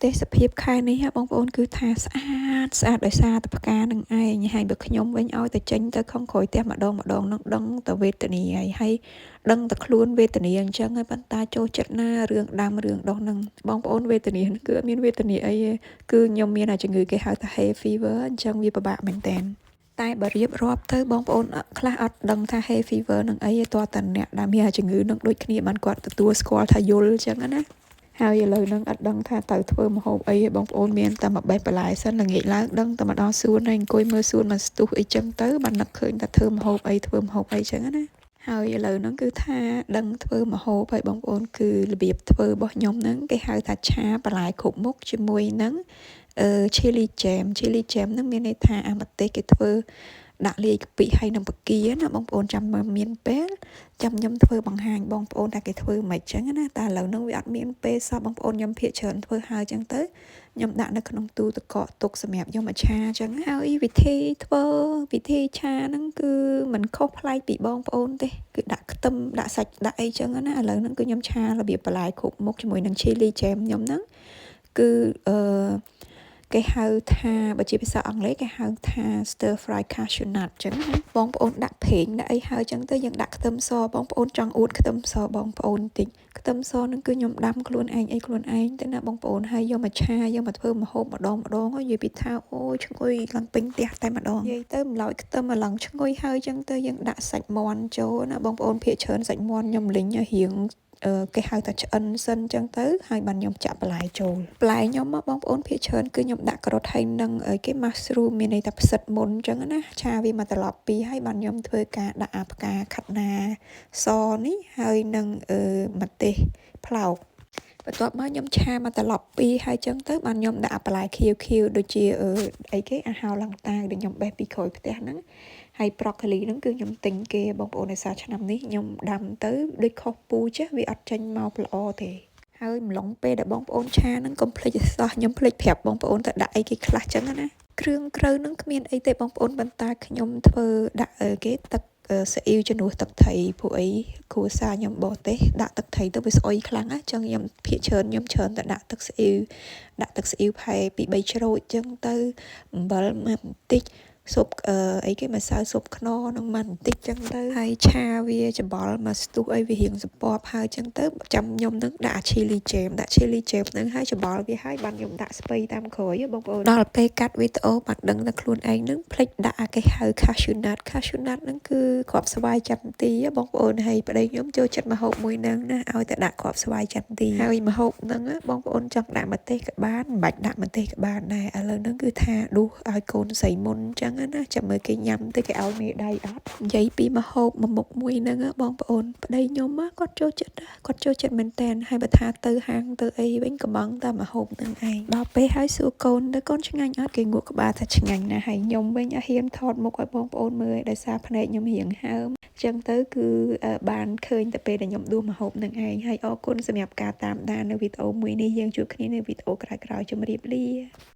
ទេសភាពខែនេះបងប្អូនគឺថាស្អាតស្អាតដោយសារតែផ្កានឹងឯងហើយបើខ្ញុំវិញឲ្យតែចេញទៅខាងក្រោយផ្ទះម្ដងម្ដងនឹងដឹងតែវេទនាហើយហើយដឹងតែខ្លួនវេទនាអញ្ចឹងហើយប៉ុន្តែចូលចិត្តណារឿងដាំរឿងដោះនឹងបងប្អូនវេទនាគឺអត់មានវេទនាអីទេគឺខ្ញុំមានអាជំងឺគេហៅថា hay fever អញ្ចឹងវាពិបាកមែនតើតែបើរៀបរាប់ទៅបងប្អូនខ្លះអត់ដឹងថា hay fever នឹងអីទេតើតាអ្នកដែលមានជំងឺនឹងដូចគ្នាបានគាត់ទទួលស្គាល់ថាយល់អញ្ចឹងណាហើយឥឡូវហ្នឹងអត់ដឹងថាទៅធ្វើម្ហូបអីទេបងប្អូនមានតែមកបេះបន្លែសិនល្ងាចឡើងដឹងតែមកដល់សួនហើយអង្គុយមើលសួនមកស្ទុះអីចឹងទៅបាននឹកឃើញថាធ្វើម្ហូបអីធ្វើម្ហូបអីចឹងណាហើយឥឡូវហ្នឹងគឺថាដឹងធ្វើម្ហូបហើយបងប្អូនគឺរបៀបធ្វើរបស់ខ្ញុំហ្នឹងគេហៅថាឆាបន្លែគ្រប់មុខជាមួយនឹងអឺ chili jam។ Chili jam ហ្នឹងមានន័យថាអាម្ទេសគេធ្វើដាក់លាយកាពិហើយនឹងបង្គាណាបងប្អូនចាំមានពេលចាំខ្ញុំធ្វើបង្ហាញបងប្អូនថាគេធ្វើមិនចឹងណាតែឥឡូវហ្នឹងវាអត់មានពេលសោះបងប្អូនខ្ញុំភាកច្រើនធ្វើហើយចឹងទៅខ្ញុំដាក់នៅក្នុងទូទឹកកកទុកសម្រាប់យកមកឆាចឹងហើយវិធីធ្វើវិធីឆាហ្នឹងគឺមិនខុសប្លែកពីបងប្អូនទេគឺដាក់ខ្ទឹមដាក់សាច់ដាក់អីចឹងណាឥឡូវហ្នឹងគឺខ្ញុំឆារបៀបបន្លែគ្រប់មុខជាមួយនឹង chili jam ខ្ញុំហ្នឹងគឺអឺគេហៅថាបើជាភាសាអង់គ្លេសគេហៅថា stir fry cashew nut ចឹងណាបងប្អូនដាក់ប្រេងដាក់អីហើយចឹងទៅយើងដាក់ខ្ទឹមសបងប្អូនចង់អួតខ្ទឹមសបងប្អូនតិចខ្ទឹមសនឹងគឺខ្ញុំដាំខ្លួនឯងអីខ្លួនឯងទៅណាបងប្អូនហើយយកមកឆាយកមកធ្វើម្ហូបម្ដងម្ដងនិយាយពីថាអូឈ្ងុយឡើងពេញផ្ទះតែម្ដងនិយាយទៅម្លោចខ្ទឹមឲ្យឡើងឈ្ងុយហើយចឹងទៅយើងដាក់សាច់មាន់ចូលណាបងប្អូនភាគច្រើនសាច់មាន់ខ្ញុំលីងឲ្យរៀងគេហៅថាឆ្អិនសិនចឹងទៅហើយបានខ្ញុំចាក់បន្លែចូលបន្លែខ្ញុំបងប្អូនភាគច្រើនគឺខ្ញុំដាក់ការ៉ុតហើយនឹងគេ mushroom មានន័យថាផ្សិតមុនចឹងណាឆាវាមកត្រឡប់ពីហើយបានខ្ញុំធ្វើការដាក់អាផ្កាខាត់ណាសនេះហើយនឹងអឺម្ទេសផ្លោកបន្ទាប់មកខ្ញុំឆាមកត្រឡប់ពីហើយចឹងទៅបានខ្ញុំដាក់បន្លែខៀវខៀវដូចជាអីគេអាហារឡង់តាវដែលខ្ញុំបេះពីក្រោយផ្ទះហ្នឹងហើយ broccoli ហ្នឹងគឺខ្ញុំទិញគេបងប្អូនដោយសារឆ្នាំនេះខ្ញុំដាំទៅដូចខុសពូជវាអត់ចេញមកល្អទេហើយម្លងពេលដែលបងប្អូនឆាហ្នឹងកុំភ្លេចឲ្យសោះខ្ញុំភ្លេចប្រាប់បងប្អូនទៅដាក់អីគេខ្លះចឹងណាគ្រឿងក្រៅហ្នឹងគ្មានអីទេបងប្អូនបន្តែខ្ញុំធ្វើដាក់គេទឹកស៊ីអ៊ីវជំនួសទឹកត្រីពួកអីគ្រួសារខ្ញុំបរទេសដាក់ទឹកត្រីទៅវាស្អុយខ្លាំងណាចឹងខ្ញុំភាកច្រើនខ្ញុំច្រើនតែដាក់ទឹកស៊ីអ៊ីវដាក់ទឹកស៊ីអ៊ីវផែពី3ច្រូតចឹងទៅអំបិលមកបន្តិចស៊ុបអឺអីគេម្សៅស៊ុបខ្នុរនឹងមកបន្តិចចឹងទៅហើយឆាវាច្បល់មកស្ទុះអីវារៀងសពប់ហើយចឹងទៅចាំខ្ញុំនឹងដាក់ chili jam ដាក់ chili jam នឹងហើយច្បល់វាហើយបានខ្ញុំដាក់ស្ពៃតាមក្រោយបងប្អូនដល់ពេលកាត់វីដេអូបានដឹងថាខ្លួនឯងនឹងភ្លេចដាក់អាគេហៅ cashew nut។ Cashew nut នឹងគឺគ្រាប់ស្វាយចន្ទីបងប្អូនហើយប្តីខ្ញុំចូលចិត្តម្ហូបមួយហ្នឹងណាឲ្យតែដាក់គ្រាប់ស្វាយចន្ទីហើយម្ហូបហ្នឹងបងប្អូនចង់ដាក់ម្ទេសក៏បានមិនបាច់ដាក់ម្ទេសក៏បានដែរឥឡូវហ្នឹងគឺថាដួសឲ្យកូនស្រីមុនអញ្ចឹងណាចាំមើលគេញ៉ាំទៅគេឲ្យមេដៃអត់និយាយពីម្ហូបមួយមុខមួយហ្នឹងបងប្អូនប្តីខ្ញុំគាត់ចូលចិត្តគាត់ចូលចិត្តមែនតើហើយបើថាទៅហាងទៅអីវិញកំងតែម្ហូបហ្នឹងឯងដល់ពេលហើយសួរកូនទៅកូនឆ្ងាញ់អត់គេងក់ក្បាលថាឆ្ងាញ់ណាស់ហើយខ្ញុំវិញអត់ហ៊ានថតមុខឲ្យបងប្អូនមើលដោយសារភ្នែកខ្ញុំរៀងហើមចឹងទៅគឺបានឃើញតែពេលដែលខ្ញុំដួសម្ហូបនឹងឯងហើយអរគុណសម្រាប់ការតាមដាននៅវីដេអូមួយនេះយើងជួបគ្នានៅវីដេអូក្រោយៗជម្រាបលា។